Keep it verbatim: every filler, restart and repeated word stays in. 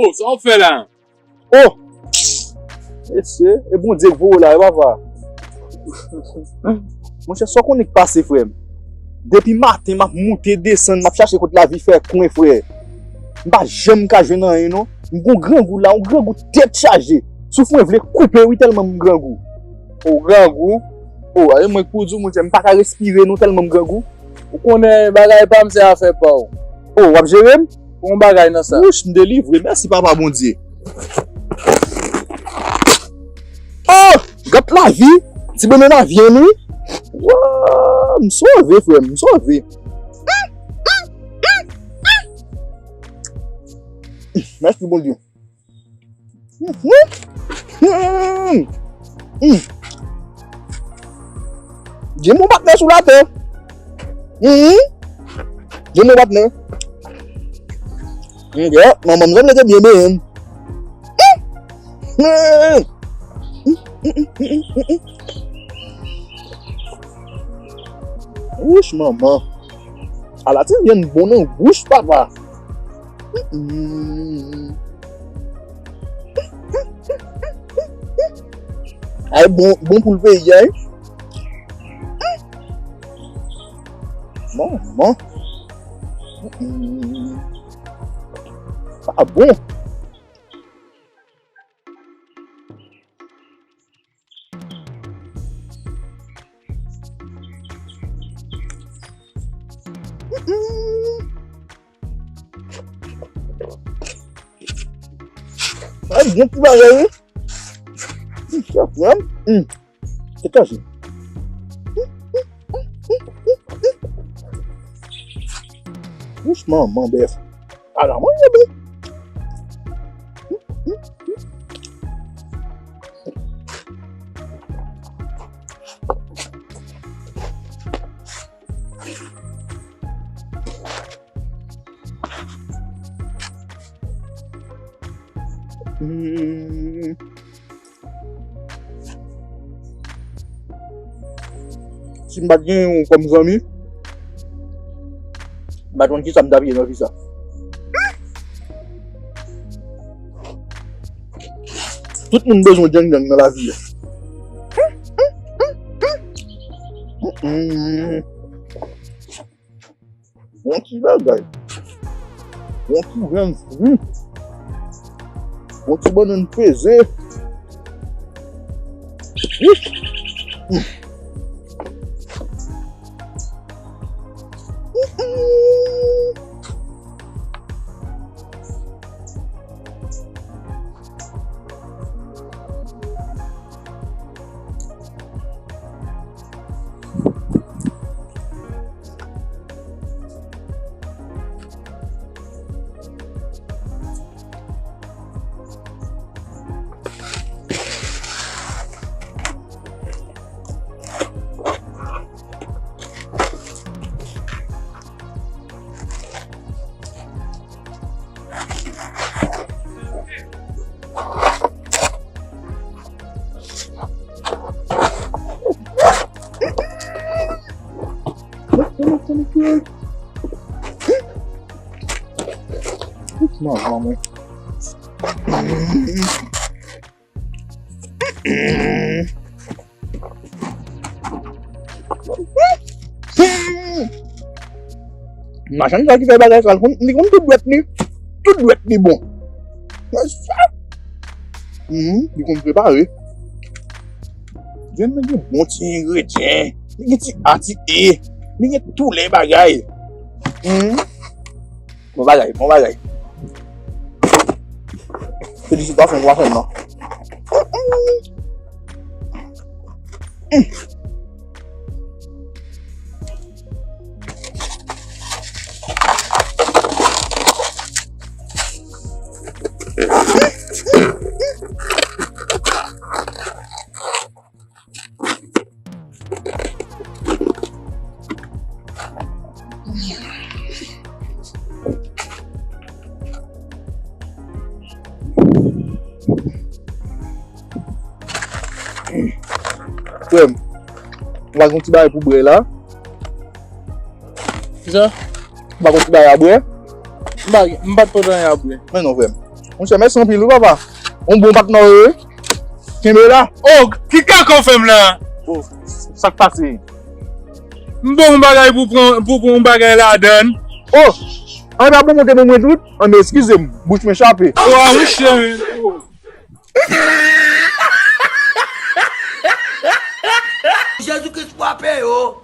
Oh, sa w ap fè la? Oh! Mesye, e Bondye k voye w la, e papa. Monchè, sa w konnen k pase, frè m? Depi maten, m ap moute, desann, m ap chache kot lavi fè kwen, frè. M pa janm ka jwenn anyen, non. M gon grangou la, yon grangou tèt chaje. Souf mwen vle koupe, wi, tèlman m grangou. Oh, grangou? Oh, e mwen k pou di w, monchè, m pa ka respire, non, tèlman m grangou. Ou konnen bagay pa m, se afè pa w. Oh, w ap jere m? Yon bagay nan sa. Wouch, m delivre. Mèsi, Papa Bondye. Oh! Gad lavi! Ti bannann avyen, wi. Wow! M sove, frè m, m sove. Mèsi, Bondye. Gen bon patnè sou latè. Gen bon patnè. Manman m sanble te byen benyen m. Wouch, manman. Ala ti vyann bon nan wouch, papa. Mm. Ay, bon, bon pou l peyi a, wi. Manman. Mm. Pa bon. Ay, bon ti bagay, wi. Hum, sa frè m. Hum. Se kache. Wouch, manman bèf. Ala mwen, bebe. Hmm. Si m pa t gen ou kòm zanmi, m pa t konn kisa m t ap ye nan vi sa. Tout moun bezwen djang djang nan lavi a. Mm-mm. Bon ti bagay. Bon ti grenn fwi. Bon ti bannann peze. Wi. Manman mwen. Machann sa ki fè bagay sa, li konn, li konn tout dwèt li. Tout dwèt li bon. Wè sa? Mhm, li konn prepare. Grenn nan gen bon ti engredyan. Li gen ti A, ti E. Li gen tou lè bagay. Mhm. Bon bagay, bon bagay. Felisitasyon pou machann nan. Frè m, ou pa gen yon ti bagay pou bwè la? Kisa? Ou pa gen yon ti bagay a bwè? M pa, m pa t pot anyen a bwè. Men non, frè m. Monchè, mèsi anpil wi papa. Yon bon patnè w ye wi. Kenbe la. Oh, ki kaka w fè m la? Oh, sa k pase? M ba w yon bagay pou pran, pou pran yon bagay ladan. Oh, an pa bon kote pou mwen tout. An men eskize m, bouch mwen chape. Oh, monchè. Jezikri frape yo.